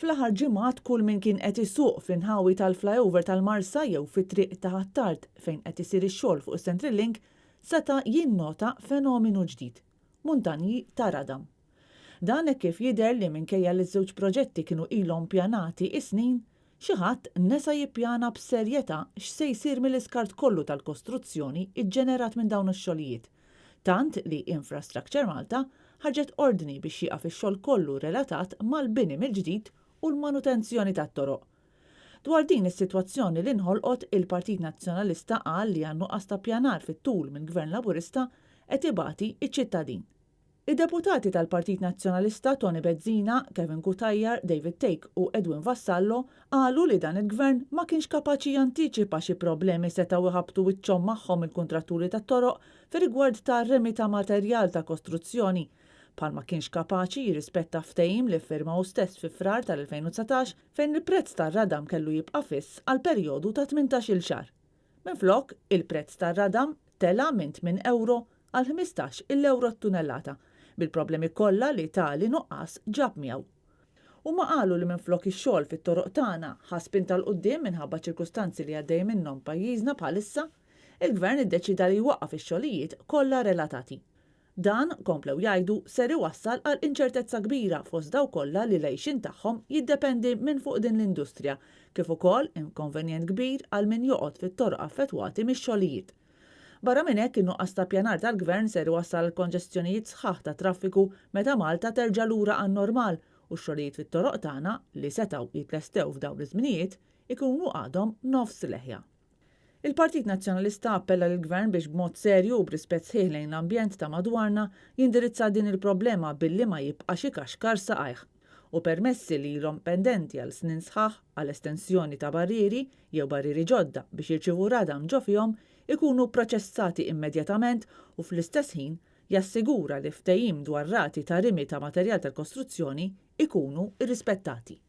Fl-aħħar ġimgħat kull min kien qed isuq fl-inħawi tal-flyover tal-Marsa jew fit-triq ta' Ħ'Attard fejn qed isir ix-xogħol fuq is-Central Link seta' jinnota fenomenu ġdid, muntanji ta' radam. Dan hekk kif jidher li minkejja li ż-żewġ proġetti kienu ilhom pjanati is-snin, xi ħadd nesa jippjana b'serjetà x'se jsir mill-iskart kollu tal-kostruzzjoni ġġenerat minn dawn ix-xogħlijiet, tant li Infrastructure Malta ħarġet ordni biex jieqaf ix-xogħol kollu relatat mal-bini mill-ġdid u l-manutenzjoni tat-toroq. Dwar din is-sitwazzjoni li nħolqot, il-Partit Nazzjonalista qal li għan-nuqqas ta' ppjanar fit-tul mill-Gvern Laburista qed ibati ċ-ċittadin. Id-Deputati tal-Partit Nazzjonalista Toni Bezzina, Kevin Cutajar, David Thake u Edwin Vassallo qalu li dan il-Gvern ma kienx kapaċi jantiċipa xi problemi setgħu jħabbtu wiċċhom magħhom il-kuntratturi tat-toroq fir-rigward ta' rimi ta' materjal ta' kostruzzjoni bħal ma kienx kapaċi jirrispetta ftehim li ffirma hu stess fi Frar tal-2019 fejn il-prezz tar-radam kellu jibqa' fiss għal perjodu ta' 18-il xahar. Minflok, il-prezz tar-radam tela' minn tminn ewro għal 15 il ewro t-tunellata, bil-problemi kollha li tali nuqqas ġab miegħu. Huma qalu li minflok ix-xogħol fit-toroq tagħna ħa spinta 'l quddiem minħabba ċ-ċirkustanzi li għaddej minnhom pajjiżna bħalissa, il-Gvern iddeċieda li jwaqqaf ix-xogħlijiet kollha relatati. Dan, komplew jgħidu, ser iwassal għal inċertezza kbira fost dawk kollha li l-għixien tagħhom jiddependi minn fuq din l-industrija, kif ukoll inkonvenjent kbir għal min joqgħod fit-toroq affettwati mix-xogħlijiet. Barra minn hekk, in-nuqqas ta' ppjanar tal-Gvern ser iwassal għal konġestjonijiet sħaħ tat-traffiku meta Malta terġa' lura għan-normal u x-xogħlijiet fit-toroq tagħna, li setgħu jitlestew f'dawn iż-żminijiet, ikunu għadhom nofs leħja. Il-Partit Nazzjonalista appella lill-Gvern biex b'mod serju u b'rispett sħiħ lejn l-ambjent ta' madwarna jindirizza din il-problema billi ma jibqax ikaxkar saqajh u permessi li ilhom pendenti għal snin sħaħ għal estensjoni ta' barrieri jew barrieri ġodda biex jirċievu radam ġo fihom ikunu pproċessati immedjatament u fl-istess ħin jassigura li ftehim dwar rati ta' rimi ta' materjal tal-kostruzzjoni ikunu rrispettati.